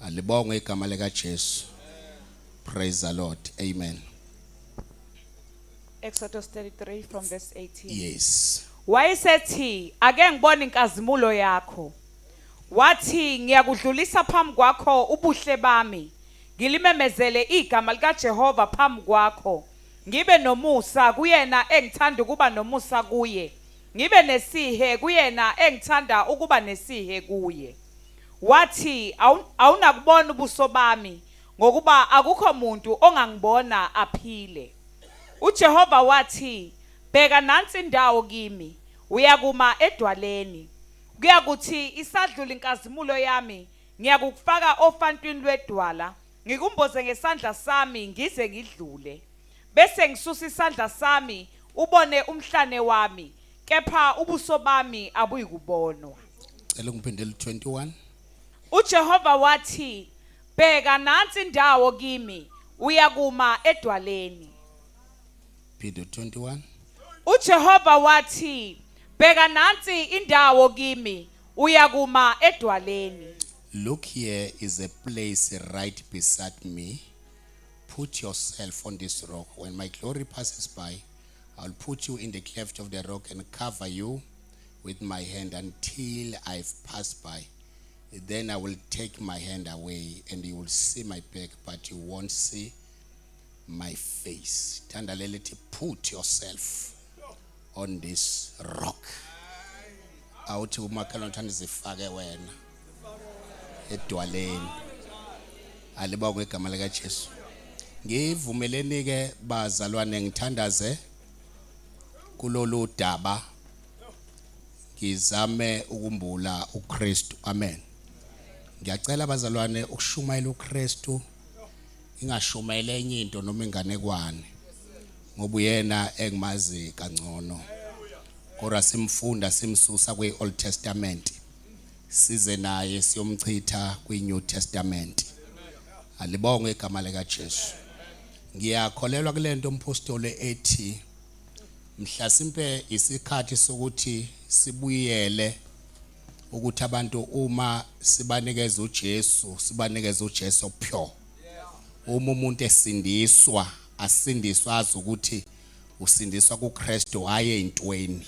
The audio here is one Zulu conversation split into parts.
Alibongwe igama lika Jesu. Praise the Lord. Amen. Exodus 33 from verse 18. Yes. Wayesethi, ake ngibone inkazimulo yakho. Wathi, ngiyakudlulisa phambi kwakho ubuhle bami. Ngilimemezele igama likaJehova phambi kwakho. Ngibe nomusa kuyena engithanda ukuba nomusa kuye. Ngibe nesihe kuyena engithanda ukuba nesihe kuye. Wathi, awunakubona ubuso bami, ngokuba akukho muntu ongangibona aphile. UJehova wathi, bheka nansi indawo kimi, uyakuma edwaleni. Kuyakuthi isadlula inkazimulo yami, ngiyakukufaka ofantwini lwedwala, ngikumboze ngesandla sami ngize ngidlule. Bese ngisusa isandla sami, ubone umhlane wami, kepha ubuso bami abuyikubonwa. Cela ungiphindele 21. UJehova wathi, bheka nansi indawo kimi, uyakuma edwaleni. Phinde 21. UJehova wathi, bheka nansi indawo kimi, uyakuma edwaleni. Look, here is a place right beside me. Put yourself on this rock. When my glory passes by, I'll put you in the cleft of the rock and cover you with my hand until I've passed by. Then I will take my hand away and you will see my back, but you won't see my face. Thanda lelithi, put yourself on this rock. Awuthi umakhelwane, uthanda zifake wena edwaleni. Alibongwe igama lika Jesu. Ngivumeleni ke bazalwane ngithandaze kulolu daba, ngizame ukumbula uKristu. Amen. Ngiyacela bazalwane ukushumayela uKristu, ingashumayela enye into noma inganekwane, ngoba uyena engimazi kangcono. Kodwa simfunda simsusa kwi-Old Testament, size naye siyomchitha kwi-New Testament. Alibongwe igama lika Jesu. Ngiyakholelwa kulento umpostoli ethi mhlasimpe isikhathi sokuthi sibuyele ukuthi abantu uma sibanikeza uJesu, sibanikeza uJesu pure. Uma umuntu esindiswa, asindiswa azi ukuthi usindiswa kuKristu, hayi eyintweni,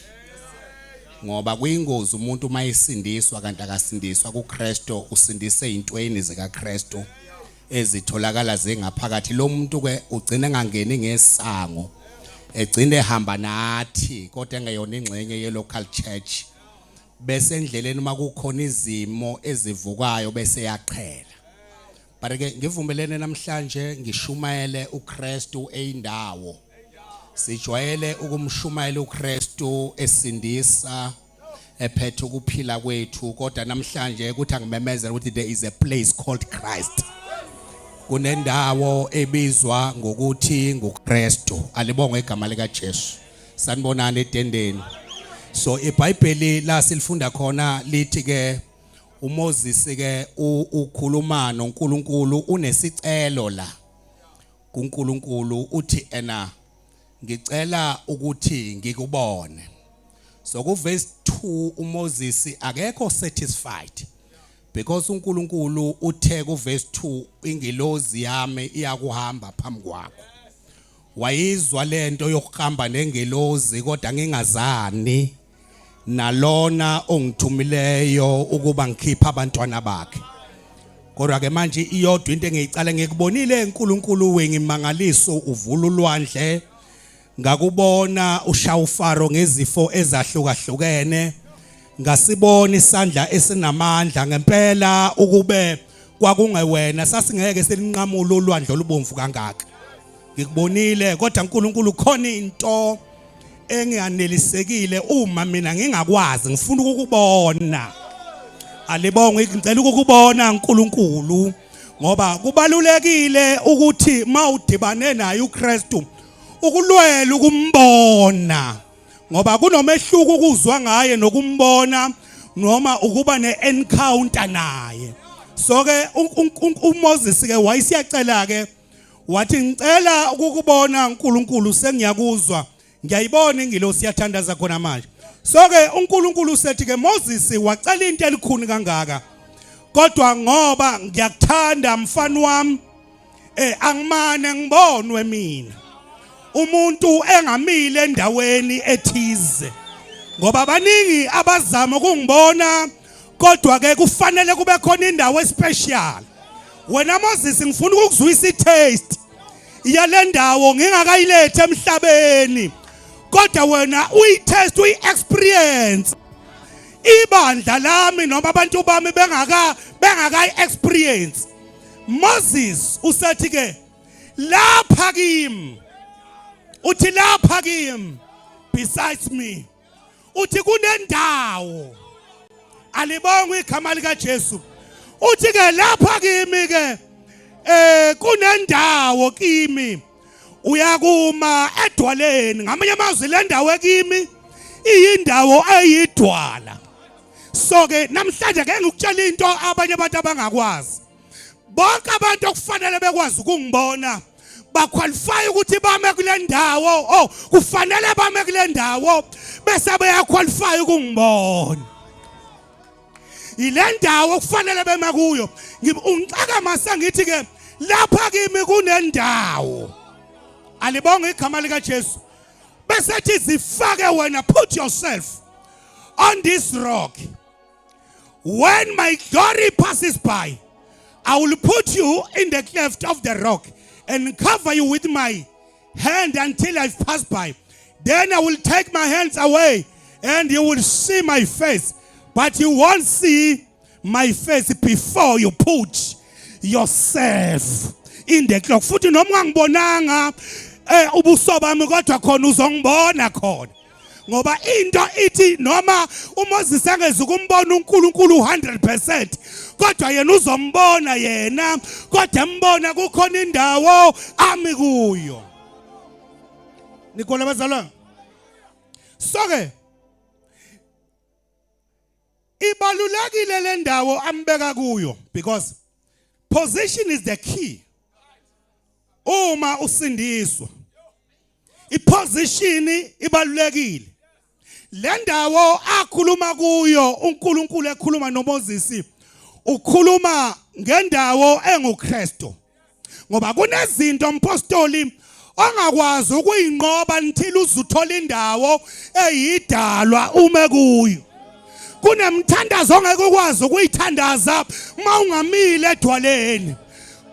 ngoba kuyingozi umuntu uma esindiswa kanti akasindiswa kuKristu, usindise eyintweni zikaKristu ezitholakala zingaphakathi. Lo muntu ke ugcina engangeni ngesango, egcine ehamba nathi kodwa engeyona ingxenye ye local church, bese endleleni uma kukhona izimo ezivukayo bese yaqhela. But ke ngivumelene namhlanje ngishumayele uKristu eyindawo. Sijwayele ukumshumayela uKristu esindisa, ephethe ukuphila kwethu, kodwa namhlanje ukuthi angimemezele ukuthi there is a place called Christ. Kunendawo ebizwa ngokuthi nguKristu. Alibongwe igama lika Jesu. Sanibonani etendeni. So iBhayibheli la silifunda khona lithi ke uMoses ke ukhuluma noNkulunkulu, unesicelo la kuNkulunkulu, uthi ena ngicela ukuthi ngikubone. So ku verse 2 uMoses akekho satisfied, because uNkulunkulu uthe ku verse 2, ingilozi yami iyakuhamba phambi kwakho. Wayizwa lento yokuhamba nengelozi, kodwa ngingazani nalona ongithumileyo ukuba ngikhipha abantwana bakhe. Kodwa ke manje iyodwa into engiyicala, ngikubonile uNkulunkulu wengimangaliso uvula ulwandle, ngakubona ushaya uFaro ngezifo ezahlukahlukene, ngasibona isandla esinamandla. Ngempela ukube kwakungewena sasingeke silinqamule ulwandle olubomvu kangaka. Ngikubonile, kodwa uNkulunkulu khona into engiyanelisekile uma mina ngingakwazi, ngifuna ukukubona. Alibongwe, ngicela ukukubona uNkulunkulu, ngoba kubalulekile ukuthi mawudibane naye uKristu ukulwela ukumbona, ngoba kunomehluko ukuzwa ngaye nokumbona noma ukuba ne-encounter naye. So ke uMoses ke wayesiyacela ke, wathi ngicela ukukubona uNkulunkulu, sengiyakuzwa, ngiyayibona ingilosi iyathandaza khona manje. So ke uNkulunkulu usethi ke, Moses, wacela into elikhuni kangaka. Kodwa ngoba ngiyakuthanda mfana wami, angimane ngibonwe mina umuntu engamile endaweni ethize, ngoba baningi abazama ukungibona, kodwa ke kufanele kube khona indawo especial. Wena Moses, ngifuna ukukuzwisa itaste yale ndawo ngingakayilethe emhlabeni, kodwa wena uyitest, uyi-experience ibandla lami noma abantu bami bengakayi experience. Moses usethi ke lapha kimi, uthi lapha kimi, besides me, uthi kunendawo. Alibongwe igama lika Jesu. Uthi ke lapha kimi ke kunendawo kimi, uyakuma edwaleni. Ngamanye amazwi, le ndawo ekimi iyindawo eyidwala. So ke namhlanje ke ngikutshela into abanye abantu abangakwazi. Bonke abantu okufanele bekwazi ukungibona baqualify ukuthi bame kule ndawo. Oh, kufanele bame kule ndawo bese beyaqualify ukungibona. Ile ndawo kufanele bema kuyo. Ungixaka mase ngithi ke lapha kimi kunendawo. Alibonge igama lika Jesu. Bese ethi zifake wena, put yourself on this rock. When my glory passes by, I will put you in the cleft of the rock and cover you with my hand until I've passed by. Then I will take my hands away and you will see my face, but you won't see my face before you put yourself in the cleft. Futhi noma ungangibonanga ubuso bami, kodwa khona uzongibona khona, ngoba into ithi noma uMoses angeze ukumbona uNkulunkulu 100%, kodwa yena uzombona yena, kodwa embona kukhona indawo ami kuyo. Nikola bazalwane, so ke ibalulekile le ndawo ambeka kuyo, because position is the key. Uma usindiswa, iposition ibalulekile. Le ndawo akhuluma kuyo uNkulunkulu ekhuluma noMoses, ukhuluma ngendawo enguKristu, ngoba kunezinto, mpostoli, ongakwazi ukuyinqoba until uzuthola indawo eyidalwa ume kuyo. Kunemthandazo ongeke ukwazi ukuyithandaza uma ungamile edwaleni.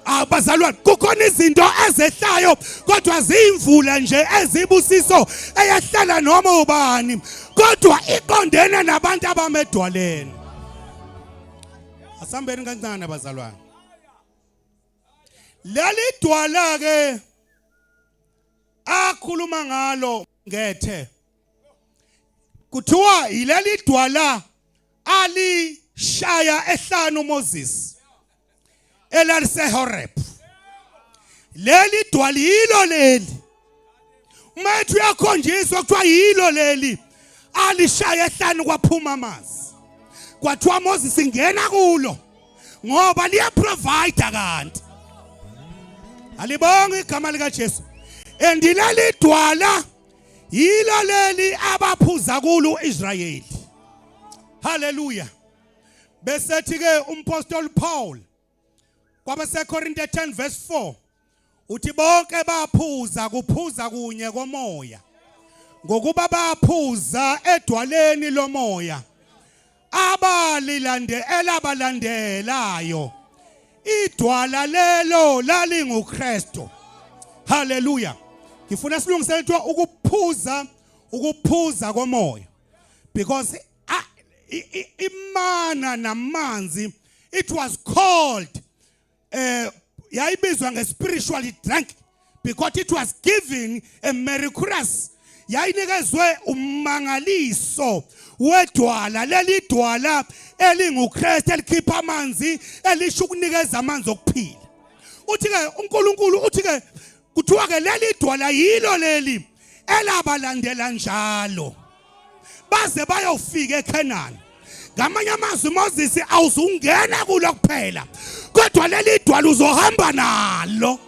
Abazalwane, kukhona izinto ezehlayo kodwa ziyimvula nje ezibusiso eyehlela noma ubani, kodwa iqondene nabantu abamedwaleni. Asambeni kancane, bazalwane. Leli dwala ke akhuluma ngalo ngethe kuthiwa yileli dwala alishaya ehlanu uMoses elaliseHoreb. Leli dwala yilo leli. Uma ethi uyakhonjiswa, kuthiwa yilo leli alishaya ehlanu kwaphuma amanzi. Kwathiwa Moses ingena kulo ngoba liya provide. Kanti alibonge igama lika Jesu. And leli dwala yilo leli abaphuza kulo uIsrayeli. Haleluya. Bese ke umpostoli Paul kwabaseKorinte 10 verse 4 uthi bonke baphuza kuphuza kunye komoya, ngokuba baphuza edwaleni lomoya abalilande elabalandelayo, idwala lelo lalinguKristu. Haleluya. Ngifuna silungisele kuthiwa ukuphuza komoya, because imana namanzi, it was called yayibizwa nge-spiritually drunk because it was given a miraculous, yayinikezwe ummangaliso wedwala, leli dwala elinguKristu elikhipha amanzi, elisho ukunikeza amanzi okuphila. Uthi ke uNkulunkulu, uthi ke kuthiwa ke leli dwala yilo leli elabalandela njalo baze bayofika eKhenani. Ngamanye amazwi, Moses, awuzungena kulo kuphela, kodwa leli dwala uzohamba nalo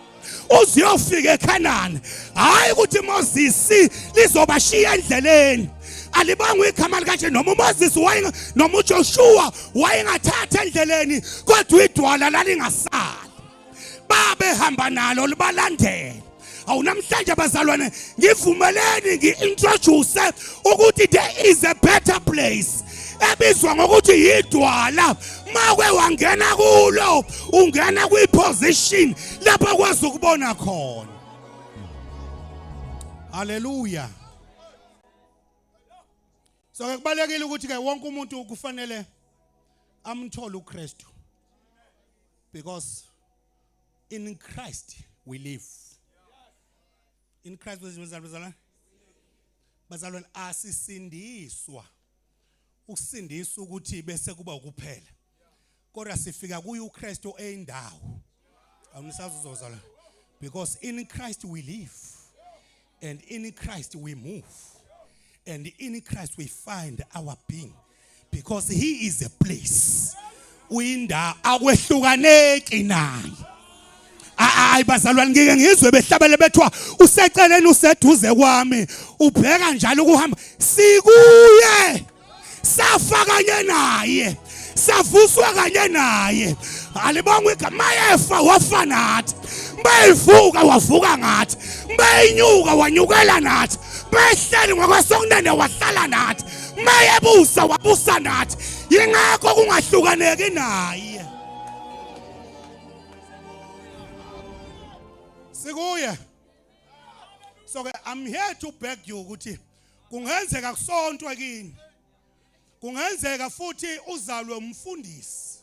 uziyofika eKhanani. Hayi ukuthi Moses lizobashiya endleleni. Alibongwe igama likaJesu. Noma uMoses waye noma uJoshua wayengathatha endleleni, kodwa idwala lalingasali, babehamba nalo libalandela. Awunamhlanje bazalwane, ngivumeleni ngi-introduce ukuthi there is a better place ebizwa ngokuthi yidwala. Makwe wangena kulo, ungena kwi-position lapho kwazi ukubona khona. Haleluya. So ke kubalekile ukuthi ke wonke umuntu kufanele amthole uKristu, because in Christ we live. In Christ, bazalwane, bazalwane, asisindiswa ukusindiswa ukuthi bese kuba ukuphela, kodwa sifika kuye uKristu eyindawo. Awunisazi uzozala, because in Christ we live and in Christ we move and in Christ we find our being, because he is a place. Uyindawo, akwehlukaneki naye. Hayi bazalwane, ngike ngizwe behlabele bethwa useceleni useduze kwami, ubheka njalo ukuhamba. Sikuye, safa kanye naye, savuswa kanye naye. Alibongwe igama. Mayefa wafa nathi, mayevuka wavuka ngathi, mayenyuka wanyukela nathi, mayehleli ngokwesokunene wahlala nathi, mayebusa wabusa nathi. Yingakho kungahlukaneki naye. Sikuye. So ke I'm here to beg you ukuthi kungenzeka kusontwe kini, kungenzeka futhi uzalwe umfundisi,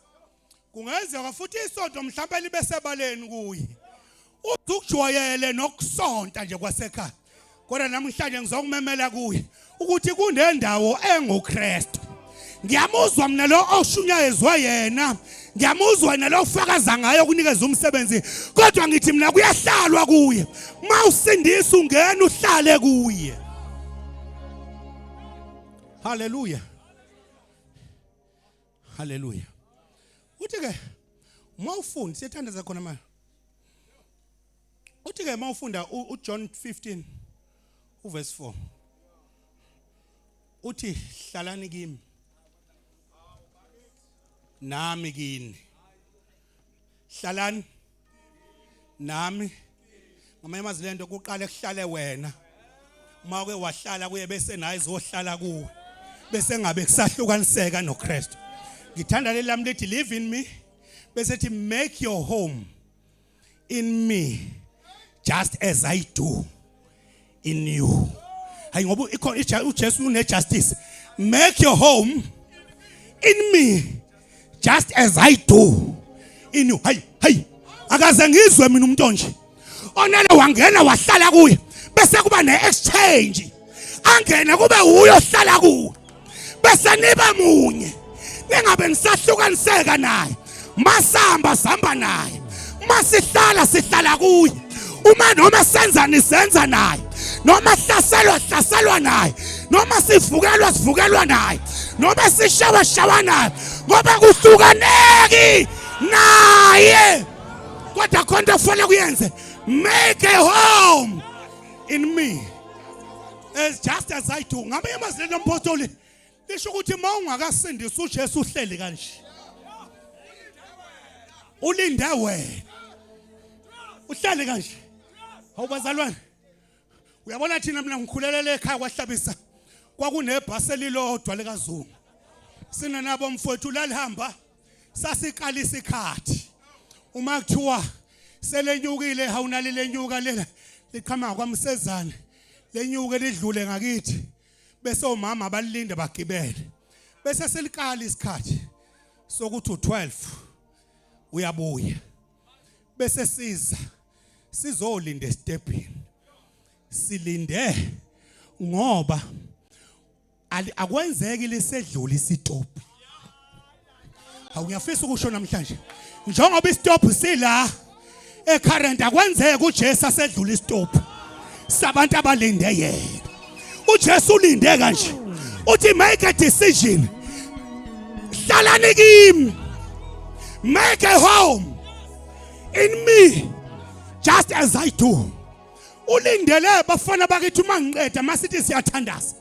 kungenzeka futhi isonto mhlawumbe libe sebaleni kuye, uthi ukujwayele nokusonta nje kwasekhaya, kodwa namhlanje ngizokumemela kuye ukuthi kunendawo enguKristu. Ngiyamuzwa mina lo oshunyayezwe yena, ngiyamuzwa yena lo ofakaza ngayo ukunikeza umsebenzi, kodwa ngithi mina kuyahlalwa kuye. Mawusindisa ungena uhlale kuye. Haleluya, haleluya. Uthi ke mawufunda, siyathandaza khona manje. Uthi ke mawufunda uJohn 15 uverse 4, uthi hlalani kimi nami kini. Hlalani nami. Ngamanye amazwi, lento kuqale kuhlale wena. Uma ke wahlala kuye, bese naye izohlala kuwe, bese ngabe kusahlukaniseka noKristu. Ngithanda leli lami lithi live in me, bese ethi make your home in me just as I do in you. Hayi, ngoba ikhona uJesu une justice. Make your home in me just as I do in you. Hayi hayi, akaze ngizwe mina umuntu onje onele wangena wahlala kuye, bese kuba ne-exchange, angene kube uyo ohlala kuwe, bese niba munye, ningabe nisahlukaniseka naye. Masihamba sihamba naye, masihlala sihlala kuye, uma noma senzani senza naye, noma hlaselwa hlaselwa naye, noma sivukelwa sivukelwa naye, noma sishawa shawa naye, ngoba kuhlukaneki naye. Kodwa khona into ofanele kuyenze: make a home in me as just as I do. Ngamanye amazwi, lompostoli lisho ukuthi uma ungakasindisi, uJesu uhleli kanje ulinde wena, uhleli kanje. Hawu bazalwane, uyabona thina, mina ngikhulelele ekhaya kwaHlabisa, kwakunebhasi elilodwa likaZungu. Sinanabo mfowethu, lalihamba, sasiqala isikhathi uma kuthiwa selenyukile, hawunali lenyuka lela liqhamuka kwaMsezane, lenyuke lidlule ngakithi, bese omama balinde bagibele, bese selikala isikhathi sokuthi u12 uyabuya, bese siza sizolinda estebhini, silinde ngoba akwenzeki lisedlule isitophi. Hawu, ngiyafisa ukusho namhlanje, njengoba isitophi sila ecurrent, akwenzeki uJesu asedlula isitophi sabantu abalinde yena. uJesu ulinde kanje, uthi make a decision, hlalani kimi, make a home in me just as I do. Ulindele bafana bakithi. Uma ngiqeda, masithi siyathandaza.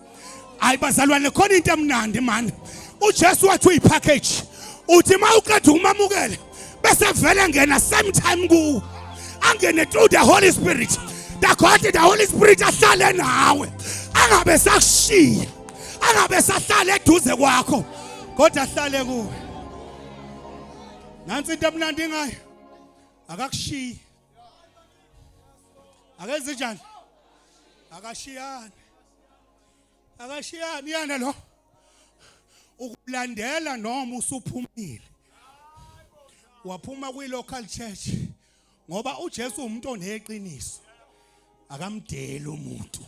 Hayi bazalwane, khona into emnandi mani. UJesu wathi uyipackage. Uthi uma uqeda ukumamukela bese vele ngena same time kuwe. Angene through the Holy Spirit. The God, the Holy Spirit ahlale nawe. Angabe sakushiya. Angabe sahlale eduze kwakho. Kodwa ahlale kuwe. Nansi into emnandi ngayo. Akakushiyi. Akenzi njani? Akashiyani. Akashiyani yana lo. Ukulandela noma usuphumile. Waphuma kwi local church ngoba uJesu umuntu oneqiniso. Akamdeli umuntu.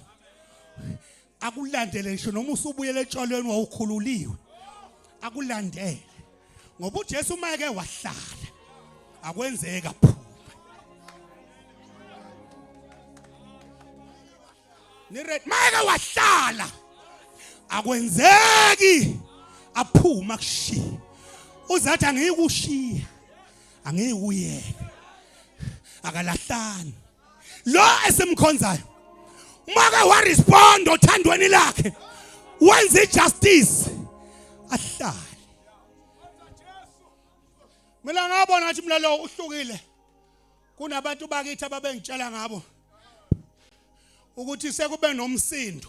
Akulandele ngisho noma usubuyele etsholweni wawukhululiwe. Akulandele. Ngoba uJesu uma eke wahlala akwenzeka phuma. Niready? Mayeke wahlala akwenzeki aphuma kushiya. Uzathi angiyikushiya. Angiyikuyeka. Akalahlani. Lo esimkhonzayo make wa respond othandweni lakhe wenza ijustice ahlale. Mina ngabona ngathi mina lo uhlukile kunabantu bakithi ababengitshela ngabo ukuthi sekube nomsindo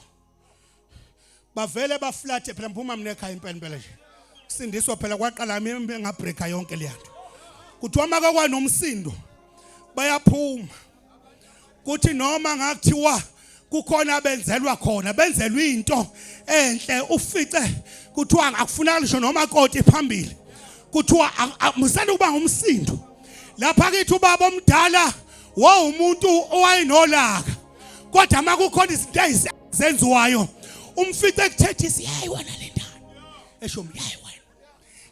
bavele baflathe phela ngiphuma mina ekhaya impela impela nje sindiswa phela kwaqala mina ngabreaka yonke le nto kuthiwa make kwanomsindo bayaphuma kuthi noma ngakuthiwa kukhona abenzelwa khona benzelwa into enhle ufice kuthiwa akufunakali ngisho noma koti phambili kuthiwa musani ukuba ngumsindo lapha kithi ubaba omdala wawumuntu owayenolaka kodwa uma kukhona izinto ezenziwayo umfice ekuthethisa yayi wena le ndaba esho yayi wena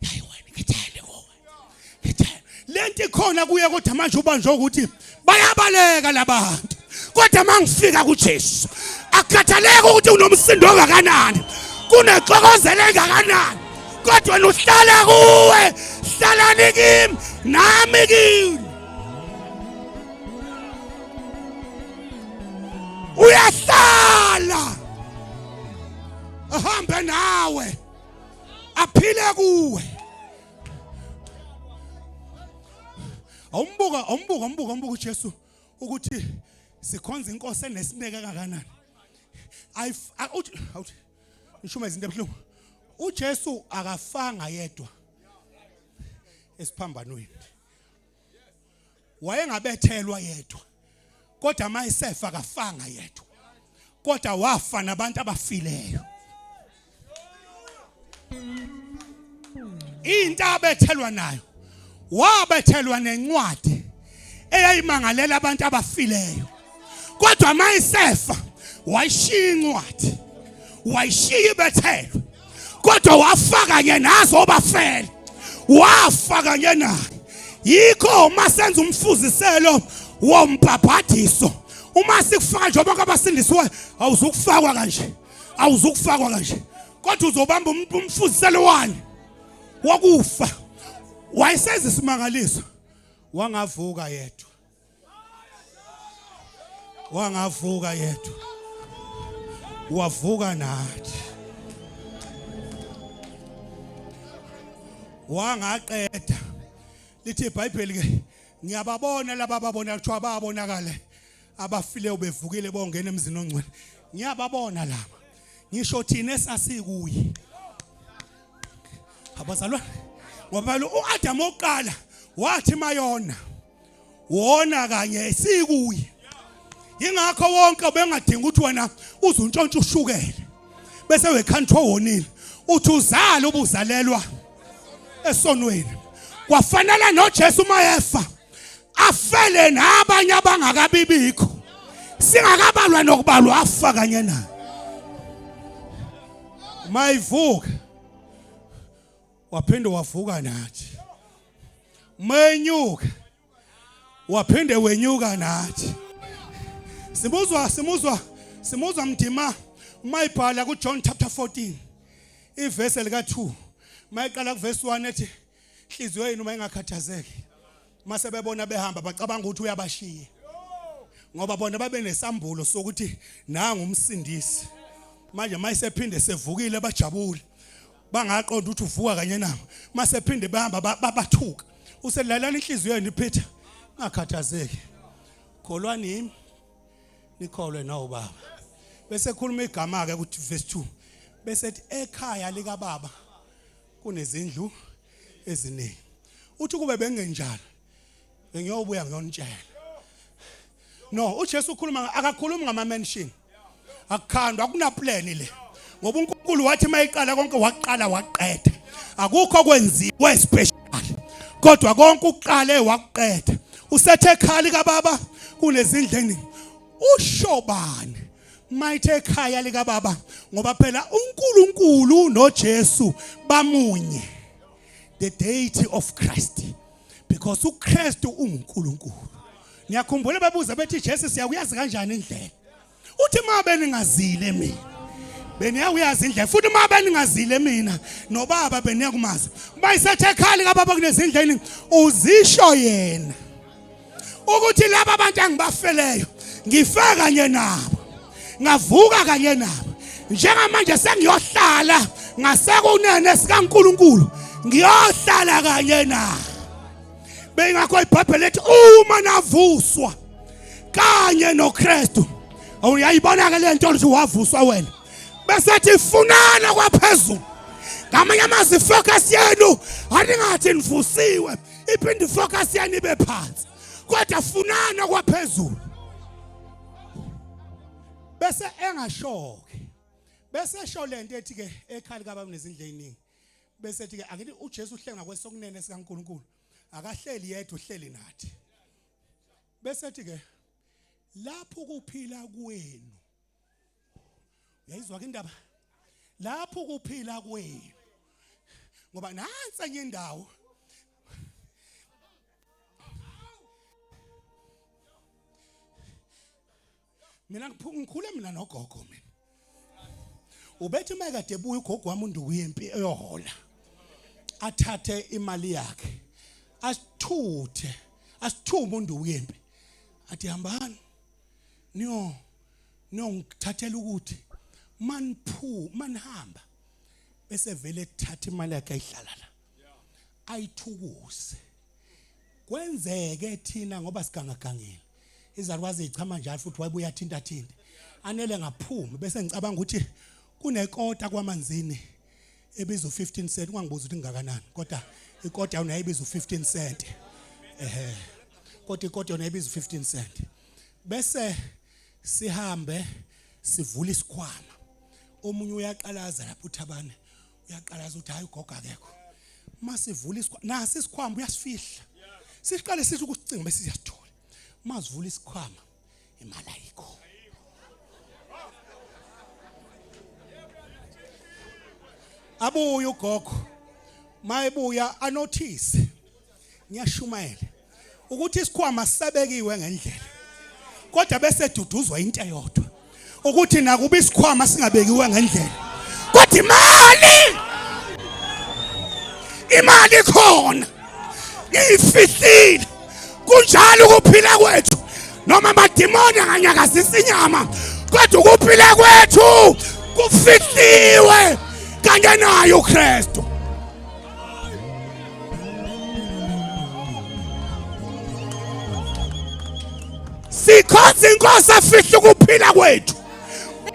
yayi wena ngithele kowe ngithele lento ikhona kuye kodwa manje ubanjwe ukuthi bayabaleka labantu kodwa mangifika kuJesu akukhathaleki ukuthi unomsindo ongakanani kunexokozelo engakanani kodwa wena uhlala kuwe hlalani kimi nami kini uyahlala ahambe nawe aphile kuwe awumbuka awumbuka awumbuka awumbuka uJesu ukuthi sikhonza inkosi enesineke kangakanani uthi awuthi ngishume izinto ebuhlungu uJesu akafanga yedwa esiphambanweni wayengabethelwa yedwa kodwa mayisefa akafanga yedwa kodwa wafa nabantu abafileyo into abethelwa nayo wabethelwa nencwadi eyayimangalela abantu abafileyo kodwa mayisefa wayishiya incwadi wayishiya ibethelwe kodwa wafa kanye nazo obafele wafa kanye naye yikho uma senza umfuziselo wombhabhadiso uma sikufaka nje bonke abasindisiwe awuzukufakwa kanje awuzukufakwa kanje kodwa uzobamba umfuziselo wani wokufa wayesenza isimangaliso wangavuka yedwa wangavuka yedwa wavuka nathi wangaqeda lithi iBhayibheli ke ngiyababona laba ababona kuthiwa babonakale abafileyo bevukile bongena emzini ongcwele ngiyababona laba ngisho thina esasikuye abazalwane ngoba uAdam oqala wathi mayona wona kanye sikuye ingakho wonke bengadingi ukuthi wena uzuntshontsha ushukele bese wekhantho wonile uthi uzala ubuzalelwa esonweni kwafanele noJesu mayefa afele nabanye abangakabibikho singakabalwa nokubalwa afa kanye naye mayivuka waphinde wavuka nathi menyuka waphinde wenyuka nathi simuzwa simuzwa simuzwa mdima mayibhala kuJohn chapter 14 ivesi lika 2 mayiqala kuvesi 1 ethi inhliziyo yenu mayingakhathazeki mase bebona behamba bacabanga ukuthi uyabashiya ngoba bona babe nesambulo sokuthi nangu umsindisi Manje mayisephinde sevukile bajabule. Bangaqonda ukuthi uvuka kanye nabo. Masephinde bahamba bathuka. Uselalana inhliziyo yenu Peter. Ungakhathazeki. Kholwani yimi. Nikholwe nawo baba. Bese khuluma igama ke ukuthi verse 2. Bese ethi ekhaya lika baba kunezindlu eziningi. Uthi kube bengenjalo bengiyobuya ngiyonitshela. No, uJesu ukhuluma akakhulumi ngama mansion. Akukhandwa akuna plan le. Ngoba uNkulunkulu wathi mayiqala konke waqala waqeda. Akukho kwenziwe special. Kodwa konke uqale waqeda. Usethe ekhaya lika baba kunezindlu eningi. Usho bani? Mayithe ekhaya lika baba ngoba phela uNkulunkulu noJesu bamunye. The deity of Christ. Because uKristu unguNkulunkulu. Niyakhumbula bebuza bethi Jesu siyakuyazi kanjani indlela? Uthi ma beningazile mina. Beniyakuyazi indlela futhi ma beningazile mina nobaba beniyakumazi. Bayisethe ekhaya kababa kunezindlela uzisho yena. Ukuthi laba abantu engibafeleyo ngife kanye nabo. Ngavuka kanye nabo. Njengamanje sengiyohlala ngasekunene sikaNkuluNkulu. Ngiyohlala kanye nabo. Bengakho iBhayibheli lethi uma navuswa kanye noKristu. Awuyayibona ke lento ukuthi wavuswa wena. Bese ethi funana kwaphezulu. Ngamanye amazwi focus yenu aningathi nivusiwe iphinde focus yenu ibe phansi. Kodwa funana kwaphezulu. Bese engashoke. Bese esho lento ethi ke ekhaya likababa nezindlu eziningi. Bese ethi ke akithi uJesu uhlenga kwesokunene sikaNkuluNkulu. Akahleli yedwa uhleli nathi. Bese ethi ke lapho kuphila kwenu. Uyayizwa ke indaba? Lapho kuphila kwenu. Ngoba nansi enye indawo mina ngikhule mina nogogo mina ubethi uma kade ebuya ugogo wami unduku yempi eyohola athathe imali yakhe asithuthe asithume unduku yempi athi hambani niyo niyongithathela ukuthi maniphu manihamba bese vele ethatha imali yakhe ayihlala la ayithukuse Kwenzeke thina ngoba sigangagangile. Izalukwazi zichama njalo futhi wayebuya thinta thinta. Anele ngaphumi bese ngicabanga ukuthi kunekota kwamanzini ebiza u15 cent ungangibuza ukuthi ingakanani kodwa ikota yona yayibiza u15 cent. Ehhe. Kodwa ikota yona yayibiza u15 cent. Bese sihambe sivula isikhwama. Omunye uyaqalaza lapho uthabane uyaqalaza ukuthi hayi ugogo akekho masivula isikhwama nasi isikhwama uyasifihla siqale sithi ukusicinga bese siyasithola masivula isikhwama imali ayikho abuye ugogo mayebuya anothise ngiyashumayela ukuthi isikhwama sisabekiwe ngendlela kodwa bese duduzwa into eyodwa ukuthi nakuba isikhwama singabekiwe ngendlela kodwa imali imali khona ngiyifihlile kunjalo ukuphila kwethu noma amadimoni anganyakazisa inyama kodwa ukuphila kwethu kufihliwe kanye naye uKristu Sikhonza inkosi afihla ukuphila kwethu.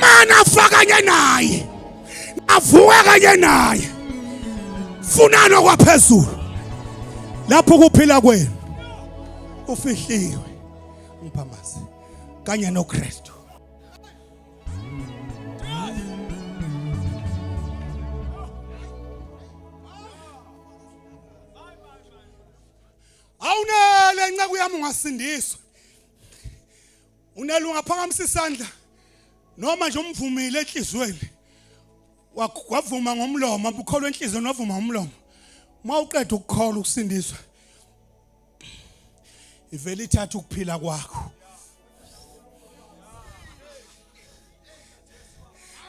Mana afakanye naye. Avuka kanye naye. Funani okwaphezulu. Lapho ukuphila kwenu ufihliwe. Ngiphamasi kanye noKristu. Awunele nceku yami ungasindiswa. Unele ungaphakamisa isandla noma nje umvumile enhlizweni. Wavuma ngomlomo, ukholwa enhlizweni wavuma ngomlomo. Uma uqeda ukukholwa ukusindiswa ivele ithatha ukuphila kwakho.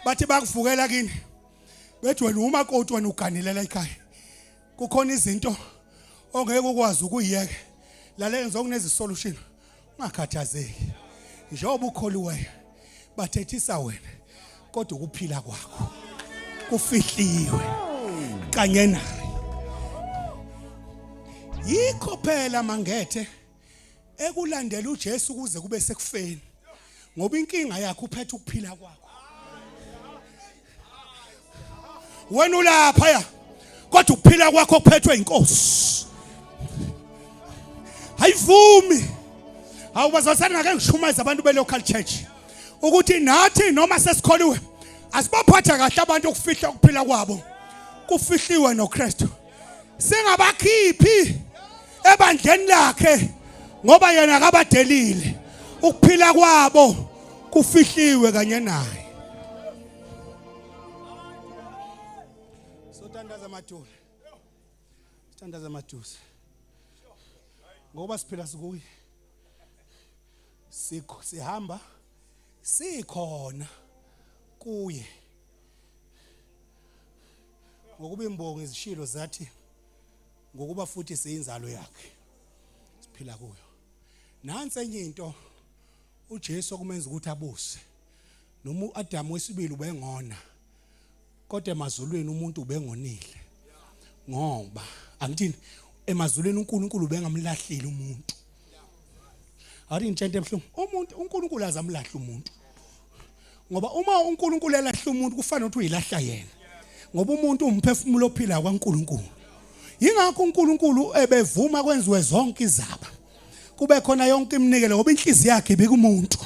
Bathi bakuvukela kini. Bethi wena umakoti wena uganilela ekhaya. Kukhona izinto ongeke ukwazi ukuyiyeka. Lalela ngizokuneza isolution. Ungakhathazeki. Njengoba ukholiweyo bathethisa wena. Kodwa ukuphila kwakho kufihliwe kanye naye. Yikho phela mangethe ekulandela uJesu kuze kube sekufeni. Ngoba inkinga yakho uphethe ukuphila kwakho. Wena ulapha ya kodwa ukuphila kwakho kuphethwe inkosi. Ayivumi. Awubazalwane ngake ngishumayeza abantu be local church ukuthi nathi noma sesikholiwe asibaphatha kahle abantu ukufihla ukuphila kwabo kufihliwe noKristu. Singabakhiphi ebandleni lakhe ngoba yena akabadelile. Ukuphila kwabo kufihliwe kanye naye. Sothandaza madula. Sithandaza maduze. Ngoba siphila sikuye. Sikho sihamba sikhona kuye. Ngokuba imbongi izishilo zathi ngokuba futhi siyinzalo yakhe. Siphila kuyo. Nansi enye into uJesu okumenza ukuthi abuse. Noma uAdamu wesibili ubengona. Kodwa emazulwini umuntu ubengonile. Ngoba angithini emazulwini uNkulunkulu ubengamlahlile umuntu. Awuthi ngitshente ebuhlungu. Umuntu uNkulunkulu azamlahla umuntu. Ngoba uma uNkulunkulu elahla umuntu kufana nokuthi uyilahla yena. Ngoba umuntu umphefumulo ophila kwaNkulunkulu. Yingakho uNkulunkulu ebevuma kwenziwe zonke izaba. Kube khona yonke iminikelo ngoba inhliziyo yakhe ibikumuntu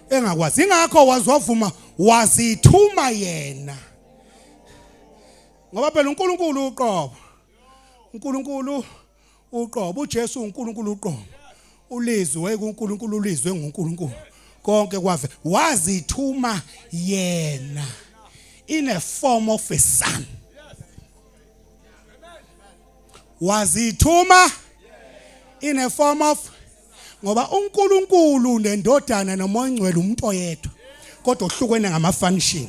engakwazi. Ingakho wazwavuma wazithuma yena. Ngoba phela uNkulunkulu uqobo. uNkulunkulu uqobo uJesu uNkulunkulu uqobo. Ulizwi wayekuNkulunkulu ulizwe nguNkulunkulu. Konke kwave wazithuma yena in a form of a son. Wazithuma in a form of ngoba uNkulunkulu nendodana nomoya ongcwele umuntu oyedwa kodwa ohlukene ngama function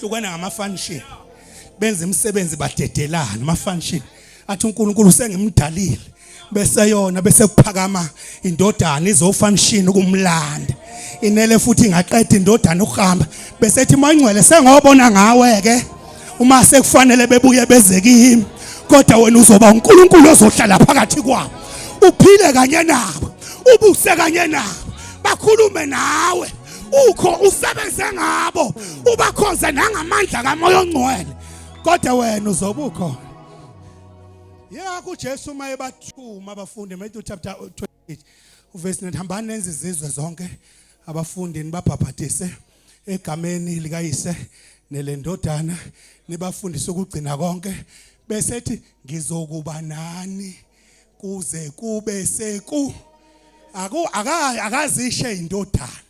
hlukene ngama function benza imisebenzi badedelana ama function athi uNkulunkulu sengimdalile bese yona bese kuphakama indodana izofunction ukumlanda inele futhi ingaqeda indodana ukuhamba bese ethi mangcwele sengobona ngawe ke uma sekufanele bebuye beze kimi kodwa wena uzoba uNkulunkulu ozohlala phakathi kwabo uphile kanye nabo ubuse kanye nabo bakhulume nawe ukho usebenze ngabo ubakhonze nangamandla kamoya ongcwele kodwa wena uzobe ukhona. Yingakho uJesu uma ebathuma abafundi Matthew chapter 28 uverse 9 hambani nenze izizwe zonke abafundi nibabhabhadise egameni likayise nelendodana nibafundise ukugcina konke bese ethi ngizokuba nani kuze kube seku aku akazishe indodana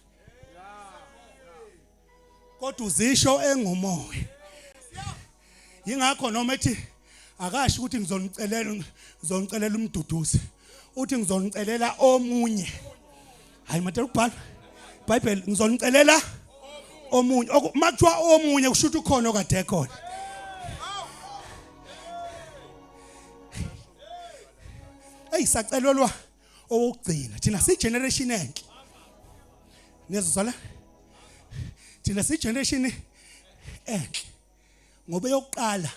kodwa uzisho engumoya. Yingakho noma ethi akasho ukuthi ngizonicelela ngizonicelela umduduzi uthi ngizonicelela omunye. Hayi madela ukubhala iBhayibheli ngizonicelela omunye. Uma kuthiwa omunye kusho ukuthi ukhona okade ekhona. Eyi sacelelwa owokugcina thina si generation enhle. Niyezwa la? Thina si generation enhle. Ngoba eyokuqala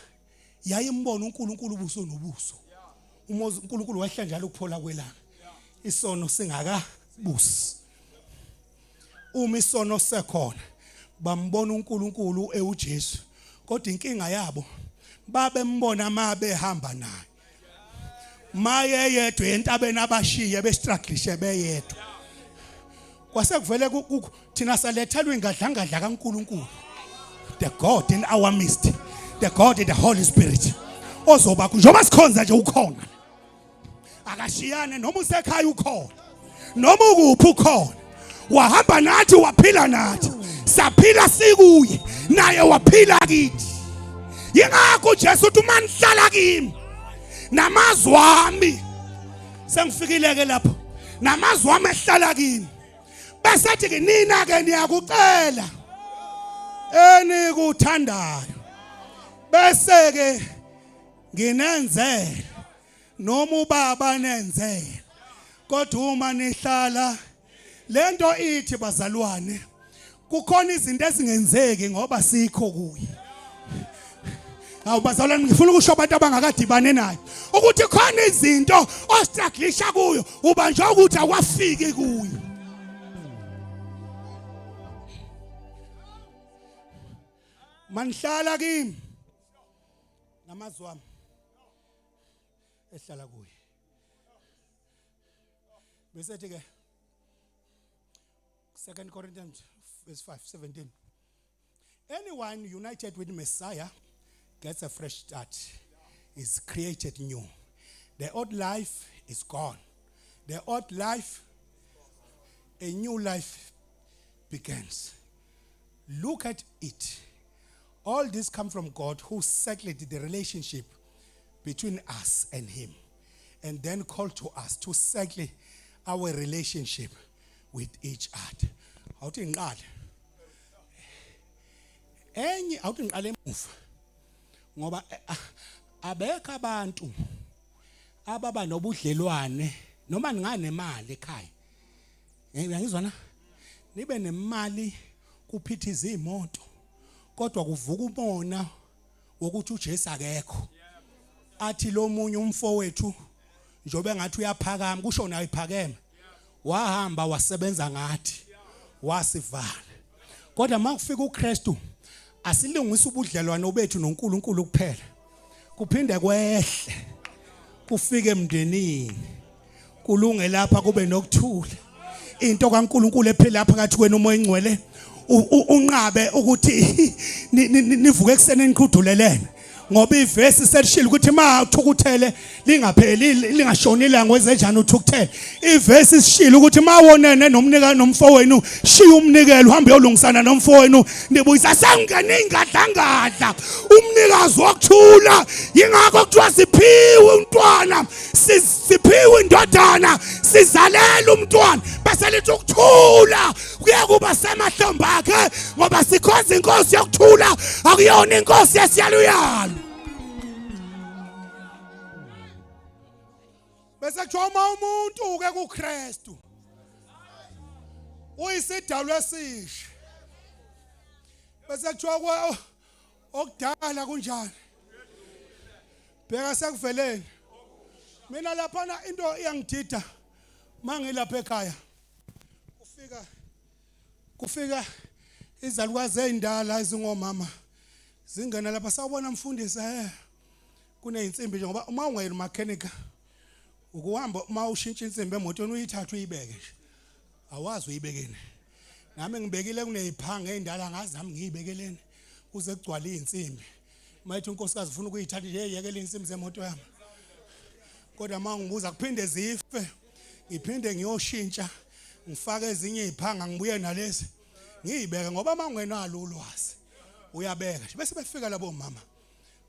yayimbona uNkulunkulu ubuso nobuso. Uma uNkulunkulu wehla njalo ukuphola kwelanga. Isono singakabusi. Uma isono sekhona bambona uNkulunkulu ewuJesu. Kodwa inkinga yabo babembona mabehamba naye. Maye yedwa entabeni abashiye bestruglishe beyedwa. Kwase kuvele thina salethelwa ingadlangadla kaNkulunkulu. The God in our midst. The God in the Holy Spirit. Ozoba njengoba sikhonza nje ukhona. Akashiyane noma usekhaya ukhona. Noma ukuphi ukhona. Wahamba nathi waphila nathi. Saphila sikuye naye waphila kithi. Yingakho uJesu uthi uma nihlala kimi namazwi ami sengifikile ke lapho namazwi ami ehlala kimi bese ethi ke nina ke niyakucela enikuthandayo bese ke nginenzela noma ubaba nenzela kodwa uma nihlala lento ithi bazalwane. Kukhona izinto ezingenzeki ngoba sikho kuye. Hawu bazalwane, ngifuna ukusho abantu abangakadibane naye ukuthi khona izinto ostrugglisha kuyo ubanjwa ukuthi awafiki kuye. Manihlala kimi namazwi ami ehlala kuye. Bese ethi ke 2 Corinthians verse 5 17 Anyone united with Messiah gets a fresh start, is created new. The old life is gone. The old life, a new life begins. Look at it. All this come from God who settled the relationship between us and him and then called to us to settle our relationship with each other. Awuthi ngiqale. Enye awuthi ngiqale emuva. Ngoba eh, abekho abantu ababa nobudlelwane noma ninganemali ekhaya. Eh uyangizwa na? Nibe nemali kuphithiza imoto kodwa kuvuka umona wokuthi uJesu akekho. Athi lo munye umfowethu njobe engathi uyaphakama kusho naye iphakeme. Wahamba wasebenza ngathi wasivala. Kodwa makufika uKristu asilungisa ubudlelwano bethu noNkulunkulu kuphela. Kuphinde kwehle kufike emndenini. Kulunge lapha kube nokuthula. Into kaNkuluNkulu ephila phakathi kwenu umoya ingcwele unqabe ukuthi nivuke ekuseni niqhudulelene ngoba ivesi selishilo ukuthi ma uthukuthele lingapheli lingashoni ilanga wenzenjani uthukuthele. Ivesi sishilo ukuthi ma wonene nomnika nomfowenu shiya umnikelo uhambe uyolungisana nomfowenu nibuyisa sengene ingadlangadla umnikazi wokuthula. Yingakho kuthiwa siphiwe umntwana, siphiwe indodana, sizalela umntwana, bese lithi ukuthula kuye kuba semahlombe akhe ngoba sikhonza inkosi yokuthula, akuyona inkosi yesiyaluyalu. Bese kuthiwa uma umuntu ke kuKristu uyisidalwa esisha, bese kuthiwa okudala kunjani, bheka sekuveleni. Mina laphana into iyangidida mangilapha ekhaya, kufika izalukazi ezindala ezingomama zingena lapha, sawubona mfundisi, kuneyinsimbi nje, ngoba uma ungayena umakhenika ukuhamba uma ushintsha insimbi emotweni uyithathe uyibeke nje, awazi uyibekeni. Nami ngibekile kuneziphanga ezindala ngazi nami ngiyibekeleni kuze kugcwale izinsimbi. Mayithi unkosikazi ufuna ukuyithatha nje, yekela izinsimbi zemoto yami. Kodwa uma ngibuza kuphinde zife, ngiphinde ngiyoshintsha ngifake ezinye iziphanga ngibuye nalezi ngiyibeke, ngoba uma ungenalo ulwazi uyabeka nje. Bese befika labo mama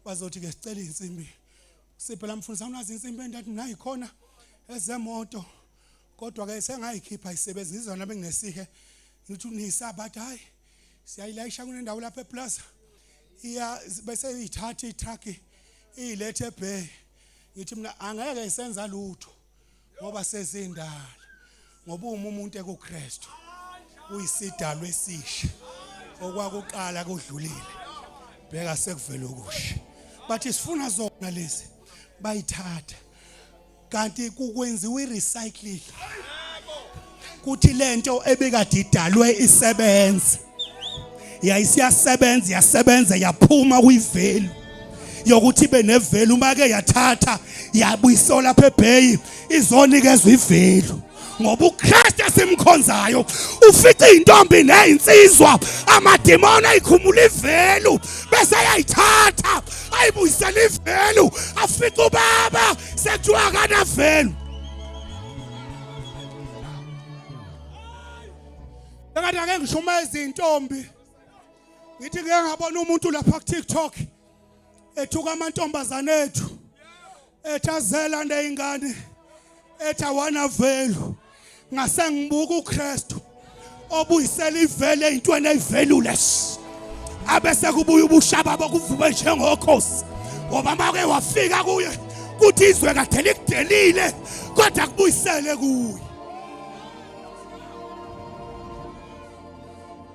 bazothi ke sicela izinsimbi siphe la mfundisi, awunazo insimbi endathi nayi khona ezemoto, kodwa ke sengayikhipha isebenza izona benginesihe ngithi nisabathi hayi siyayilayisha kunendawo lapha eplaza iya, bese uyithatha itruck iyilethe eBay. Ngithi mina angeke isenza lutho ngoba sezindala, ngoba uma umuntu ekuKristu uyisidalwa esisha, okwakuqala kudlulile, bheka sekuvela okusha. Bathi sifuna zona lezi, bayithatha kanti kukwenziwa i-recycling kuthi lento ebikade idalwe isebenza yayisiyasebenza, yasebenza yaphuma kwivalue yokuthi ibe nevalue. Uma ke yathatha yabuyisola lapha eBay izonikezwa ivalue, ngoba uKristu esimkhonzayo ufica intombi nezinsizwa amadimoni ayikhumula ivalue bese ayayithatha ayibuyisela ivalue, afica ubaba sekuthiwa akana value. Engathi ake ngishumayeze izintombi, ngithi ngeke ngabona umuntu lapha ku TikTok ethuka amantombazane ethu, ethi azela nezingane, ethi awana value. Ngase ngibuka uKristu obuyisela ivele eyintweni eyivalueless, abese kubuya ubushaba bokuvume njengokhosi, ngoba make wafika kuye kuthi izwe kade likudelile kodwa kubuyisele kuye.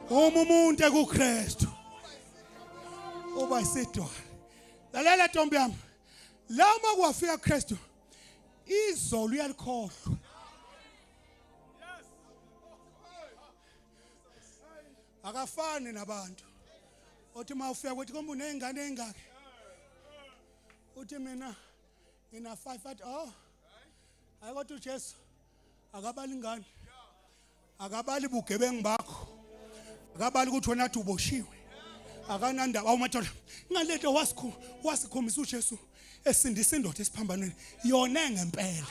Uma umuntu ekuKristu uba isidwala. Lalela ntombi yami. La uma kwafika kuKristu izolo uyalikhohlwa. Akafani nabantu. Othi uma ufika kuthi kombe unezingane ezingaki? Uthi mina ngina 5 athi oh. Hayi kodwa uJesu akabali ingane. Akabali bugebengu bakho. Akabali ukuthi wena athi uboshiwe. Akanandaba awumadoda. Ngalento wasikho wasikhombisa uJesu esindisa indoda esiphambanweni. Yona ngempela.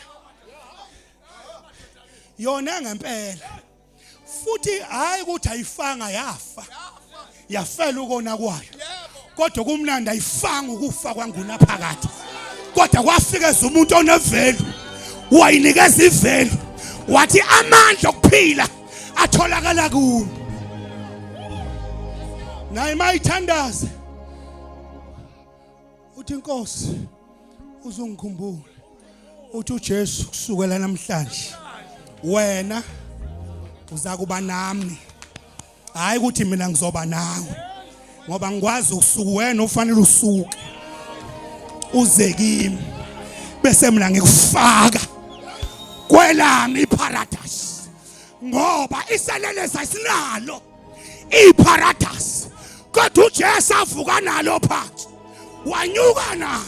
Yona ngempela. Futhi hayi ukuthi ayifanga yafa. Yafela ukona kwayo. Kodwa kumnandi ayifanga ukufa kwangunaphakade. Kodwa kwafika umuntu onevelu wayinikeza ivelu wathi amandla okuphila atholakala kuwe. Naye mayithandaza uthi inkosi uzongikhumbula uthi uJesu kusukela namhlanje wena uzakuba nami hayi ukuthi mina ngizoba nawe ngoba ngikwazi usuku wena ufanele usuke uze kimi bese mina ngikufaka kwelami iparadise ngoba iselelesa sinalo iparadise kodwa uJesu avuka nalo phansi wanyuka nalo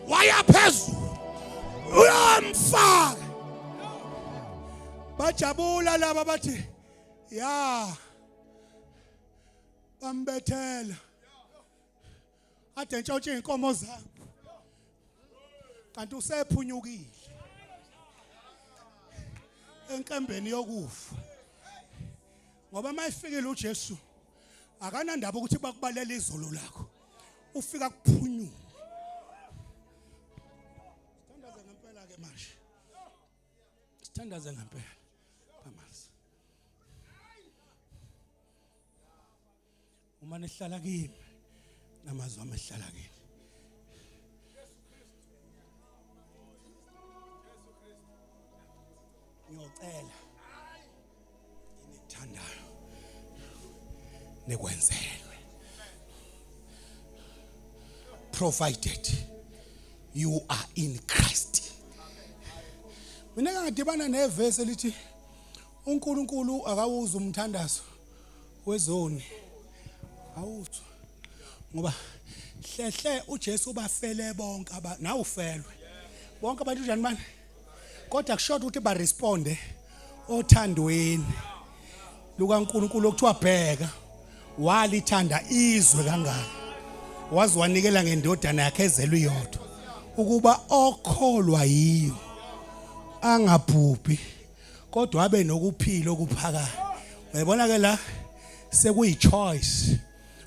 waya phezulu uyamfaka bajabula laba bathi ya bambethela ade ntshontshe inkomo zabo kanti usephunyukile enkembeni yokufa ngoba mayifikile uJesu akanandaba ukuthi bakubalela izolo lakho ufika kuphunyuka sithandaze ngempela ke manje sithandaze ngempela phamasi uma nihlala kimi namazwi ami ehlala kini ngiyocela enithandayo nikwenzelwe provided you are in Christ mina ngadibana nevesi elithi uNkulunkulu akawuzi umthandazo wezoni awuzwa ngoba hlehle uJesu ubafele bonke aba nawe ufelwe bonke abantu njani manje kodwa kushoda ukuthi ba responde othandweni lukaNkulunkulu okuthiwa bheka walithanda izwe kangaka waze wanikela ngendodana yakhe ezelwe iyodwa ukuba okholwa yiyo angabhubhi kodwa abe nokuphila okuphakade uyabona ke la sekuyi choice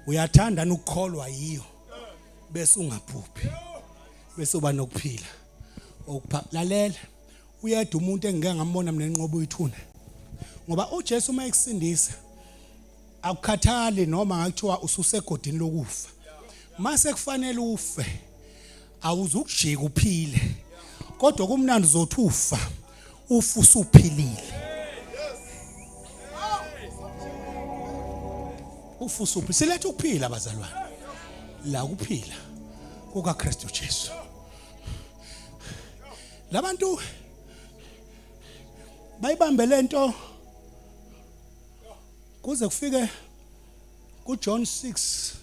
uyathanda ukukholwa yiyo bese ungabhubhi bese uba nokuphila okupha lalela uyedwa umuntu engike ngambona mina enqoba uyithuna ngoba uJesu uma ekusindisa akukhathali noma ngakuthiwa ususegodini lokufa mase kufanele ufe awuzukujika uphile kodwa kumnandi uzothi ufa ufa usuphilile ufa usuphila siletha ukuphila bazalwane la kuphila kukaKristu Jesu labantu bayibambe lento kuze kufike kuJohn 6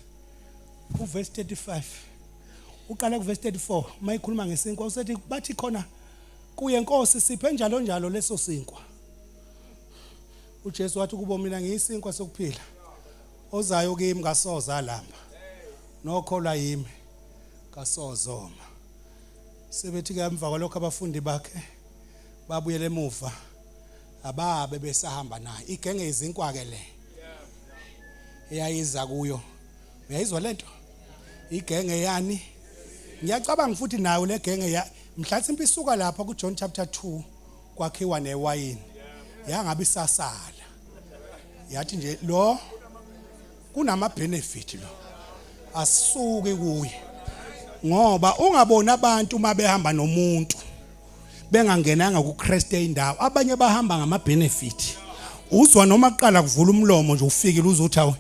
kuverse 35 uqala kuverse 34 mayikhuluma ngesinkwa usethi bathi khona kuye Nkosi siphe njalo njalo leso sinkwa uJesu wathi kubo mina ngiyisinkwa sokuphila ozayo kimi kasoza alamba nokholwa yimi kasozoma sebethi ke emva kwalokho abafundi bakhe babuyele emuva ababe besahamba naye igenge izinkwa ke le eyayiza kuyo uyayizwa lento igenge yani ngiyacabanga futhi nayo le genge ya mhlathi impi isuka lapha kuJohn chapter 2 kwakhiwa newayini yangabe isasala yathi nje lo kunama benefit lo asisuki kuye ngoba ungaboni abantu uma behamba nomuntu bengangenanga kuKristu indawo abanye bahamba ngama benefit Uzwa noma kuqala kuvula umlomo nje ufikile uzothi awu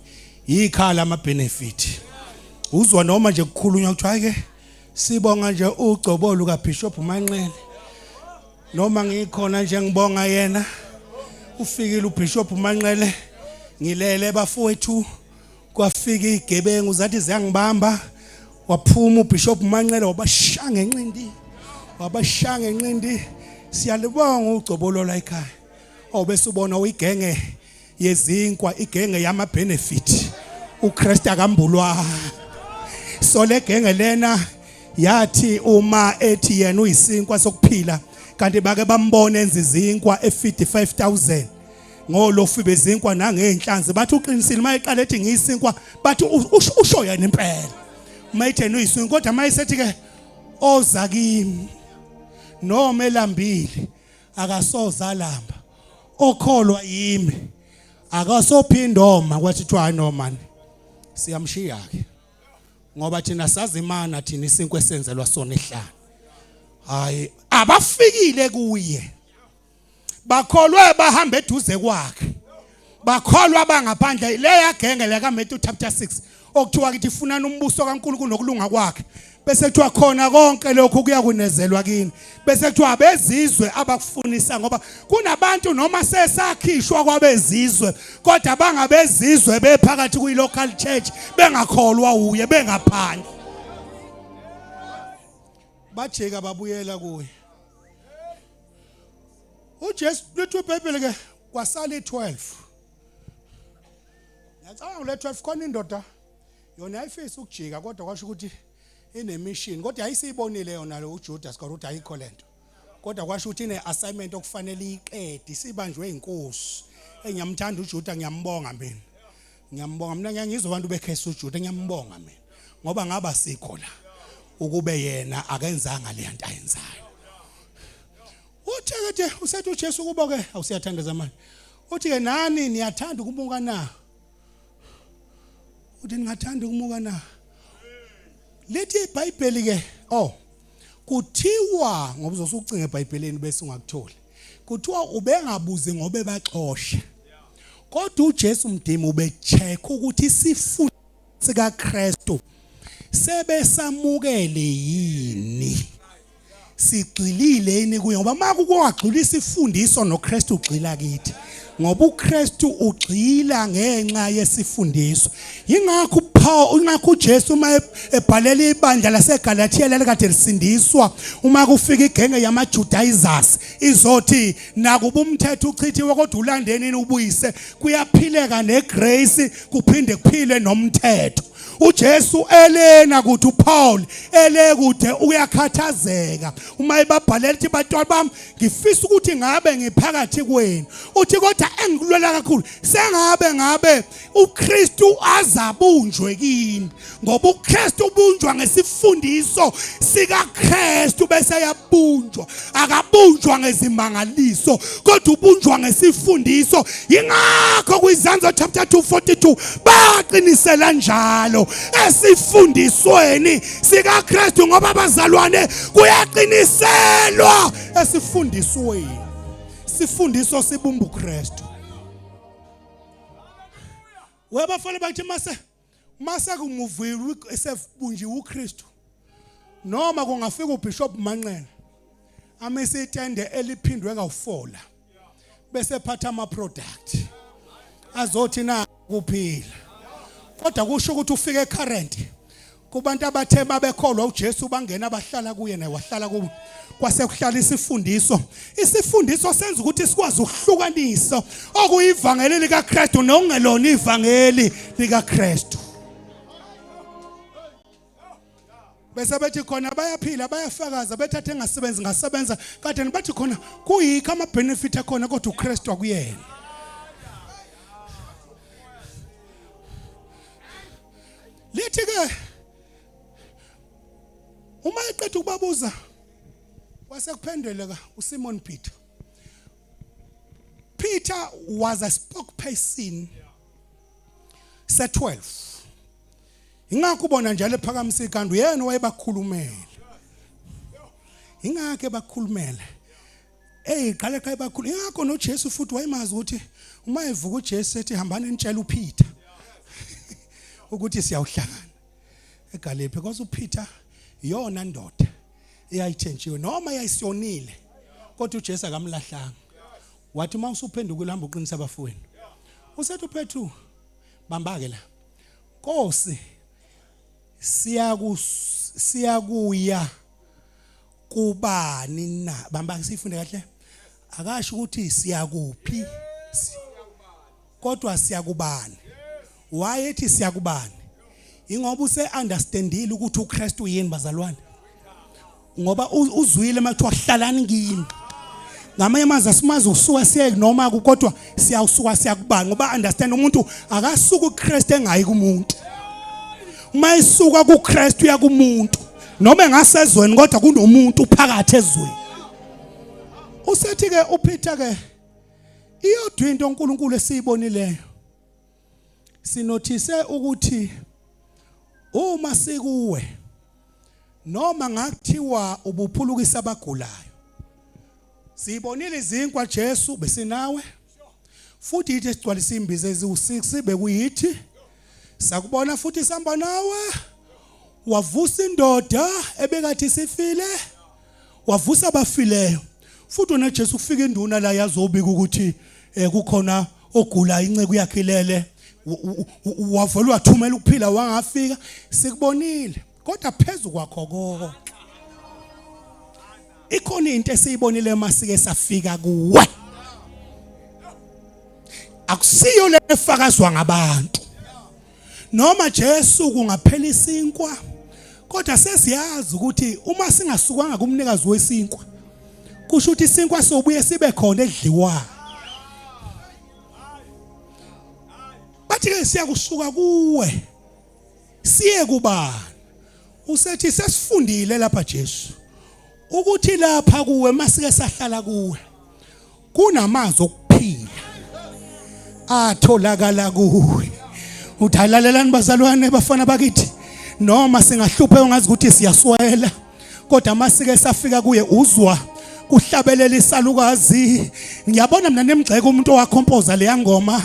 yikhala ama benefit. Uzwa noma nje kukhulunywa kuthiwa ke sibonga nje ugcobo luka Bishop Manqele. Noma ngikhona nje ngibonga yena. Ufikile uBishop Manqele ngilele bafowethu kwafika igebengu zathi ziyangibamba waphuma uBishop Manqele wabashaya ngenqindi wabashaya ngenqindi siyalibonga ugcobo lola ekhaya awubese ubona uyigenge yezinkwa igenge yama benefit uKristu akambulwa so le genge lena yathi uma ethi yena uyisinkwa sokuphila kanti bake bambona enza izinkwa e55000 ngolofu bezinkwa nangezinhlanzi bathi uqinisile uma eqala ethi ngiyisinkwa bathi usho yena impela uma ethi yena uyisinkwa kodwa uma esethi ke oza kimi noma elambile akasoze alamba okholwa yimi akasophinde oma kwathi kuthiwa hayi no man siyamshiya ke ngoba thina sazi imana thina isinkwa esenzelwa sona ehlane hayi abafikile kuye bakholwe bahamba eduze kwakhe bakholwa bangaphandle leya genge le kaMatthew chapter 6 okuthiwa kithi funani umbuso kaNkulunkulu nokulunga kwakhe bese kuthiwa khona konke lokhu kuyakunezelwa kini bese kuthiwa abezizwe abakufunisa ngoba kunabantu noma sesakhishwa kwabezizwe kodwa bangabezizwe bephakathi kwi local church bengakholwa uye bengaphandle bajika babuyela kuye uJesu lithi iBhayibheli ke kwasala i12 ngiyacabanga kule 12 khona indoda yona yayifisa ukujika kodwa kwasho ukuthi inemission kodwa yayisiyibonile yona lo uJudas kodwa ukuthi ayikho lento kodwa kwasho ukuthi ine-assignment okufanele iyiqede isibanjwe inkosi engiyamthanda uJuda ngiyambonga mina ngiyambonga mina ngiyangizwa abantu bekhesa uJuda ngiyambonga mina ngoba ngaba sikho la ukube yena akenzanga le nto ayenzayo uthe ke usethi uJesu kubo ke awusiyathandaza manje uthi ke nani niyathanda ukumuka na uthi ningathanda ukumuka na lithi iBhayibheli ke oh kuthiwa ngoba uzosucinga eBhayibhelini bese ungakutholi kuthiwa ubengabuzi ngoba ebaxosha kodwa uJesu mdimi ubecheck ukuthi isifundo sikaKristu sebesamukele yini sigxilile yini kuye ngoba uma kungagxilisa isifundiso noKristu ugxila kithi ngoba uKristu ugxila ngenxa yesifundiso ingakho uPaul ingakho uJesu uma ebhalela ibandla laseGalatia lalikade lisindiswa uma kufika igenge yamaJudaizers izothi nakuba umthetho uchithiwe kodwa ulandenini ubuyise kuyaphileka negrace kuphinde kuphile nomthetho uJesu elena kuthi uPaul ele kude uyakhathazeka uma ebabhalela ukuthi bantwana bami ngifisa ukuthi ngabe ngiphakathi kwenu uthi kodwa engikulwela kakhulu sengabe ngabe uKristu azabunjwe kini ngoba uKristu ubunjwa ngesifundiso sikaKristu bese yabunjwa akabunjwa ngezimangaliso kodwa ubunjwa ngesifundiso ingakho kwizanzo chapter 242 baqinisela njalo esifundisweni sikaKristu ngoba abazalwane kuyaqiniselwa esifundisweni sifundiso sibumba uKristu webafana bathi mase mase kumuviwe esebunjiwe uKristu noma kungafika uBishop Manqele amise itende eliphindwe kawufola bese phatha ama product azothi na kuphila kodwa kusho ukuthi ufike current kubantu abathe babekholwa uJesu bangena bahlala kuye naye wahlala kubo kwase kuhlala isifundiso isifundiso senza ukuthi sikwazi ukuhlukanisa okuyivangeli likaKristu nokungelona ivangeli likaKristu bese bethi khona bayaphila bayafakaza bethathe engasebenzi ngasebenza kade bathi khona kuyikho ama benefit akhona kodwa uKristu akuyena lithi ke uma eqeda ukubabuza wasekuphendeleka uSimon Peter Peter was a spokesperson se-12 ingakho ubona njalo ephakamisa ikhanda uyena owayebakhulumela ingakho ebakhulumela Ey qale qale bakhulu ingakho noJesu futhi wayemazi ukuthi uma evuka uJesu ethi hambani nitshela uPeter ukuthi siyawuhlangana eGalile because uPeter iyona ndoda eyayithenjiwe noma yayisiyonile kodwa uJesu akamlahlanga wathi uma usuphendukile hamba uqinisa abafowenu usethi uPetru bamba ke la Nkosi siyaku siyakuya kubani na bamba sifunde kahle akasho ukuthi siyakuphi kodwa siyakubani wayethi siyakubani ingoba use understandile ukuthi uKristu yini bazalwane ngoba uzwile makuthiwa hlalani kimi ngamanye amazwi asimazi usuka siye noma kodwa siyawusuka siyakubani ngoba understand umuntu akasuka uKristu engayi kumuntu uma esuka kuKristu uya kumuntu noma engasezweni kodwa kunomuntu phakathi ezweni usethi ke uPeter ke iyodwa into uNkulunkulu esiyibonileyo sinothise ukuthi uma sikuwe noma ngakuthiwa ubuphulukisa abagulayo sibonile izinkwa Jesu besinawe futhi yithi esigcwalisa imbiza eziwu6 bekuyithi sakubona futhi sihamba nawe wavusa indoda ebekathi sifile wavusa abafileyo futhi wena Jesu ufika induna la yazobika ukuthi eh, kukhona ogula inceku yakhe ilele wavele wathumela ukuphila wangafika sikubonile kodwa phezu kwakho konke ikhona into esiyibonile masike safika kuwe akusiyo le efakazwa ngabantu noma Jesu kungaphela isinkwa kodwa sesiyazi ukuthi uma singasukanga kumnikazi wesinkwa kusho ukuthi isinkwa sobuye sibe khona edliwayo bathi ke siyakusuka kuwe siye kubani usethi sesifundile lapha Jesu ukuthi lapha kuwe masike sahlala kuwe kunamazwi okuphila atholakala kuwe uthi alalelani bazalwane bafana bakithi noma singahluphe ungazi ukuthi siyaswela kodwa masike safika kuye uzwa kuhlabelela isalukazi ngiyabona mina nemgxeka umuntu owakhompoza leya ngoma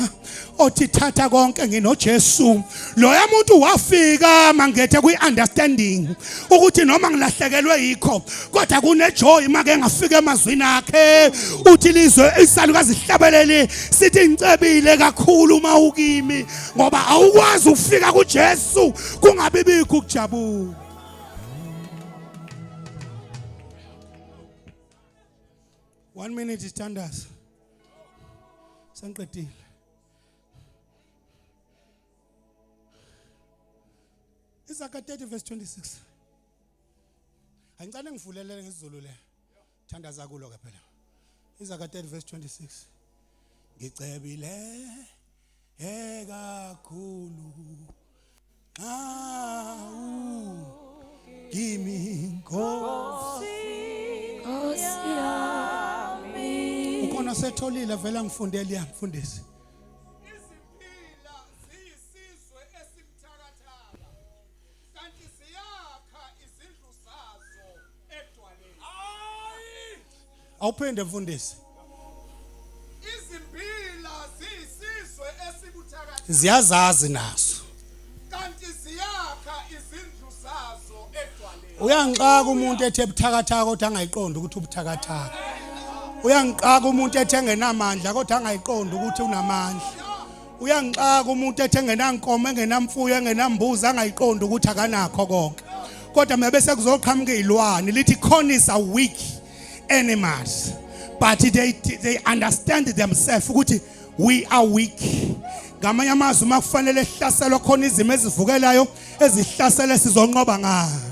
othi thatha konke nginoJesu loya muntu wafika mangethe kwi understanding ukuthi noma ngilahlekelwe yikho kodwa kunejoy make ngafika emazwini akhe uthi lizwe isalukazi hlabeleli sithi ngicebile kakhulu uma ukimi ngoba awukwazi ukufika kuJesu kungabi bikho ukujabula One minute isithandazo. Sengiqedile. Isaka 30 verse 26. Angicane ngivulelele ngesiZulu le. Thandaza kulo ke phela. Isaka 30 verse 26. Ngicebile ekakhulu Awu kimi Nkosi Nkosi yami Ukhona setholile vela ngifundele ya mfundisi Izimpila ziyisizwe esibuthakathaka kanti ziyakha izindlu zazo edwaleni. Awuphinde mfundisi Izimbila ziyisizwe esibuthakathaka Ziyazazi nazo kanti ziyakha izindlu zazo edwaleni. Uyangixaka umuntu ethe buthakathaka kodwa angayiqondi ukuthi ubuthakathaka. Uyangixaka umuntu ethe engenamandla kodwa angayiqondi ukuthi unamandla. Uyangixaka umuntu ethe engenankomo engenamfuyo engenambuzi angayiqondi ukuthi akanakho konke. Kodwa mina bese kuzoqhamuka izilwane lithi khonisa weak animals but they understand themselves ukuthi we are weak ngamanye amazwi uma kufanele sihlaselwe khona izimo ezivukelayo ezihlasele sizonqoba ngayo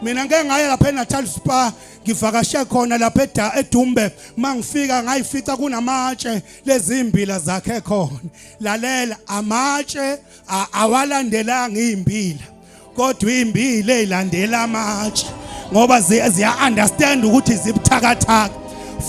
mina ngeke ngaya lapha eNatal Spa ngivakashe khona lapha eDumbe mangifika ngayifica kunamatshe lezimbila zakhe khona lalela amatshe awalandelanga izimbila kodwa imbila ezilandela amatshe ngoba ziya understand ukuthi zibuthakathaka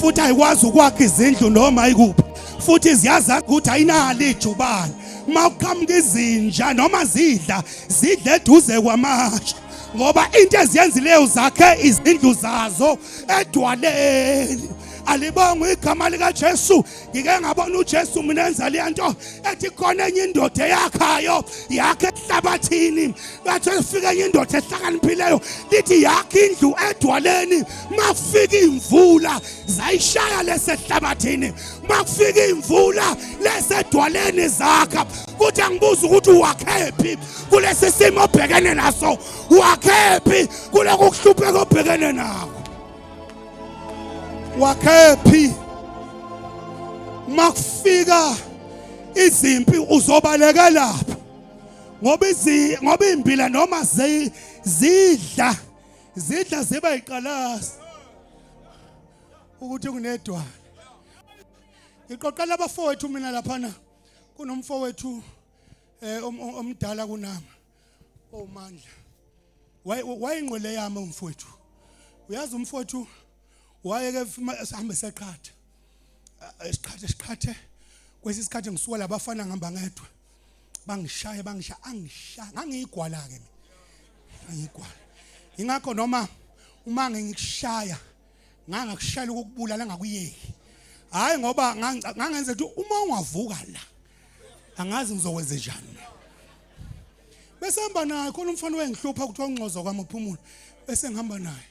futhi ayikwazi ukwakha izindlu noma ikuphi futhi ziyazazi ukuthi ayinalo ijubane uma kuqhamuka izinja noma zidla zidla eduze kwamatshe ngoba into eziyenzileyo zakhe izindlu zazo edwaleni. Alibongwe igama likaJesu. Ngike ngabona uJesu mina enza leya nto ethi khona enye indoda eyakhayo yakhe ehlabathini. Bathi efika enye indoda ehlakaniphileyo lithi yakhe indlu edwaleni, makufika imvula zayishaya lesehlabathini, makufika imvula lesedwaleni zakha. Kuthi angibuza ukuthi wakhephi kulesi simo obhekene naso, wakhephi kulokhu kuhlupheka obhekene nako, wakhephi makufika izimpi uzobalekelaphi? Ngoba izi ngoba imbila noma zidla zidla ziba iqalazi ukuthi kunedwala. Ngiqoqela abafowethu mina laphana, kunomfowethu omdala kunami omandla, wayingqwele yami umfowethu. Uyazi umfowethu wayeke sihambe seqhatha esiqhathe siqhathe kwesi sikhathi ngisuka labafana ngihamba ngedwa, bangishaye bangishaya angishaya, ngangiyigwala ke mina, ngangiyigwala. Ingakho noma uma ngikushaya ngangakushayela ukukubulala ngakuyeki, hayi ngoba ngangenza ukuthi uma ungavuka la angazi ngizokwenza njani. Bese hamba naye khona umfana wayengihlupha kuthiwa ungcozo kwami uphumula, bese ngihamba naye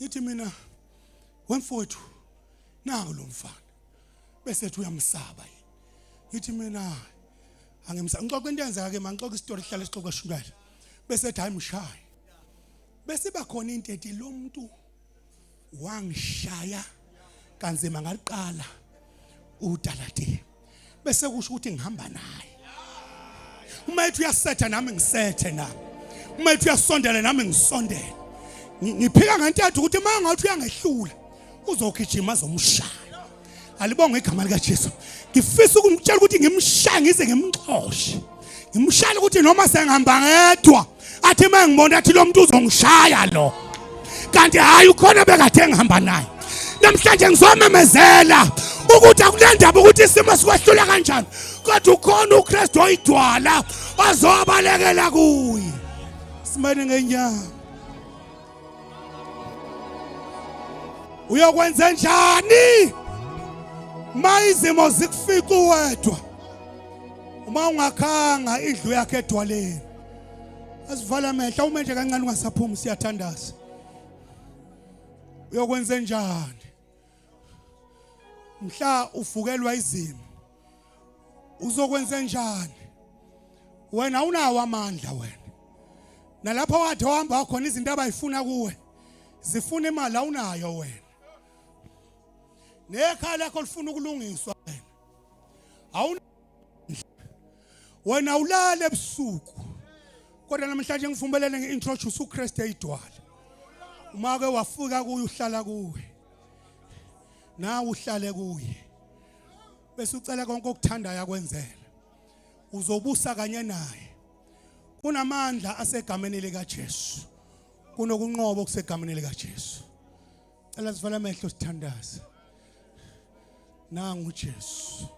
ngithi mina wemfowethu nangu lo mfana, bese ethi uyamsaba yini. Ngithi mina angimsaba, ngixoxa into eyenzeka ke mangixoxa isitori sihlale sixoxa shukela, bese ethi hayi mshaye. Bese iba khona into ethi lo muntu wangishaya kanzima ngaliqala udalati, bese kusho ukuthi ngihamba naye. Uma ethi uyasetha nami ngisethe nami, uma ethi uyasondela nami ngisondele. Ngiphika ngentetho ukuthi uma ngathi uyangehlula uzogijima azomshaya. Alibonge igama likaJesu. Ngifisa ukumtshela ukuthi ngimshaye ngize ngimxoshe, ngimshayele ukuthi noma sengihamba ngedwa athi uma ngibona athi lo muntu uzongishaya lo, kanti hhayi ukhona bekade ngihamba naye. Namhlanje ngizomemezela ukuthi akunandaba ukuthi isimo sikwehlula kanjani, kodwa ukhona uKristu oyidwala ozobalekela kuye. Simene ngenyama uyokwenza njani ma izimo zikufica uwedwa, uma ungakhanga indlu yakhe edwaleni? Asivala amehlo, ume nje kancane ungasaphumi, siyathandaza. Uyokwenza njani mhla uvukelwa izimo? Uzokwenza njani? Wena unawo amandla wena, nalapho wathi uhamba khona izinto abayifuna kuwe zifuna imali, awunayo wena, nekhaya lakho lifuna ukulungiswa, wena awuna wena ulale ebusuku. Kodwa namhlanje ngivumelene ngi-introduce uKristu eyidwala. Uma ke wafika kuye uhlala kuwe, nawe uhlale kuye, bese ucela konke okuthandayo akwenzela, uzobusa kanye naye. Kunamandla asegameni likaJesu, kunokunqoba okusegameni likaJesu. Cela sivala amehlo sithandaze. Nangu uJesu.